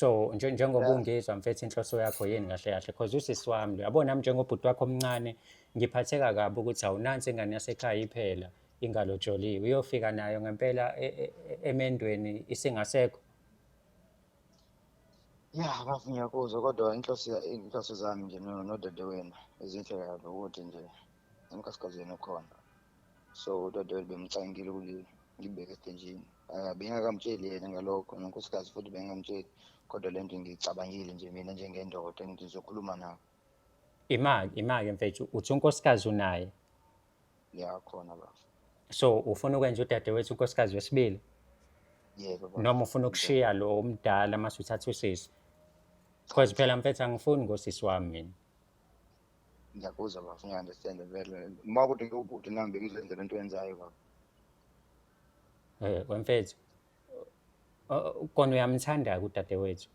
So njengoba Ya. ungizwa mfethu, inhloso yakho yini kahle kahle? Because usisi wami lo, yabo, nami njengobhuti wakho omncane ngiphatheka kabi ukuthi awunansi ingane yasekhaya iphela ingalotsholiwe, uyofika nayo ngempela emendweni isingasekho. Ya bafo, ngiyakuzwa, kodwa inhloso zami nje nodadewenu ezinhle kabi ukuthi nje unkosikazi wenu ukhona. So udadewenu bemcangile ukuthi ngibeke esithenjini. Bengingakamtsheli yena ngalokho, nonkosikazi futhi bengingamtsheli, kodwa le nto ngiyicabangile nje mina njengendoda, ngizokhuluma nawe. Imake mfethu, uthi unkosikazi unaye? Ya, khona bafo. So ufuna ukwenza udadewethu unkosikazi wesibili? Yebo bafo. Noma ufuna ukushiya lo omdala mase uthatha usisi? Because phela mfethu, angifuni ngosisi wami mina. Ngiyakuzwa bafo, ngiya-understand vele. Uma kuthi ngiwubhuti nami bengizoyenza lento oyenzayo bafo. Wemfethu, kona uyamthanda-ke udadewethu?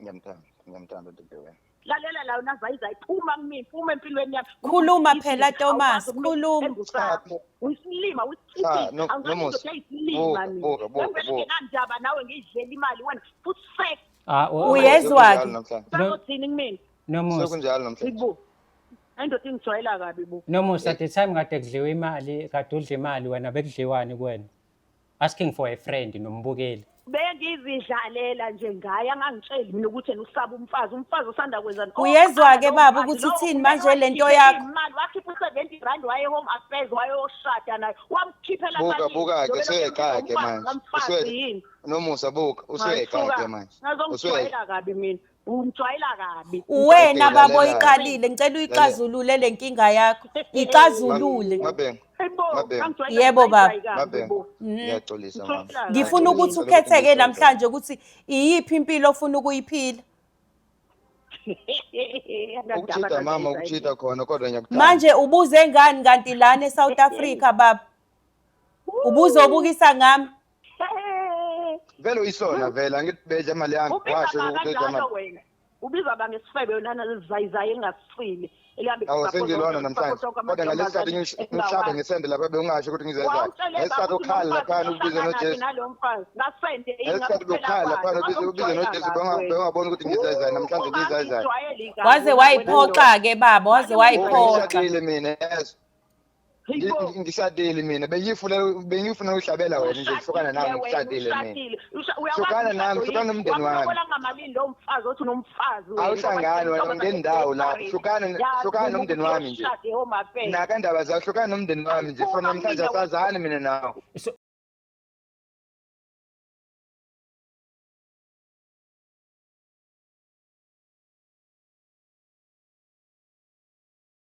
Ngiyamthanda, ngiyamthanda udadewenu. Lalela la unazayizayi, phuma kumina, phuma empilweni yami. Khuluma phela, Thomas, khuluma. Uyisilima. Cha, Nomusa, Uyisilima. Buka, buka, buka, Mina buka. ngenandaba nawe, ngiyidlela imali wena futhi sek. Ah, Uyezwa-ke? Sekunjalo namhlanje. Bazothini kumina? Nomusa. Sekunjalo namhlanje. Ibu indoda ingijwayela kabi bo. Nomusa, at the time kade kudliwa imali, kade udla imali wena, bekudliwani kuwena? Asking for a friend nombukeli. Bengizidlalela nje ngaye, angangitsheli mina ukuthi yena usaba umfazi, umfazi osanda kwenzani. Uyezwa-ke baba ukuthi ithini manje lento yakho? Imali wakhipha u-R70 waye Home Affairs, wayoshada naye, wamkhiphela. Buka, buka-ke, usuyeqa-ke manje. Yini? Nomusa, buka, usuyeqa-ke manje. Ngazongijwayela kabi mina, ungijwayela kabi. Uwena Okay, baba lalela. oyiqalile, ngicela uyixazulule le nkinga yakho, ixazulule. Mabengu, Hayibo. Mabengu. Angijwayela Yebo, baba. kabi Mabengu. bo. Ngiyaxolisa mama. Ngifuna ukuthi ukhetheke namhlanje ukuthi iyiphi impilo ofuna ukuyiphila. Ukuchitha mama, ukuchitha khona, kodwa ngiyakuthanda. Manje ubuze ngani kanti lana eSouth Africa baba? Ubuzobukisa ngami? Vele uyisona vele, angithi bedla imali yami, Ubiza washo ba ukuthi bedla kanjalo imali. wena, ubiza ba ngesifebe wena, nalezizayizayi engasifile elihambe. Awu, sengilona namhlanje, kodwa ngalesi sikhathi ngihlabe ngesende lapha bewungasho ukuthi ngizezayo. Ngalesi sikhathi ukhala laphana ubize noJesu. Nalo mfazi ngasende. Ngalesi sikhathi bewukhala laphana ubize noJesu, bewungaboni ukuthi ngizayizayo namhlanje, ngizayizayo. Waze wayiphoxa-ke baba, waze wayiphoxa. Ngishadile mina, yes. Ngishadile mina, bengifuna ukuhlabela wena nje, hlukana nami, ngishadile mina. Hlukana nami, hlukana nomndeni wami. Wamlobola ngamalini lo mfazi othi unomfazi wena? Awuhlangani wena, ungendawo lapho. Hlukana nomndeni wami nje. Ushade Home Affairs. Naka indaba zakho, hlukana nomndeni wami nje. For namhlanje asazani mina nawe. So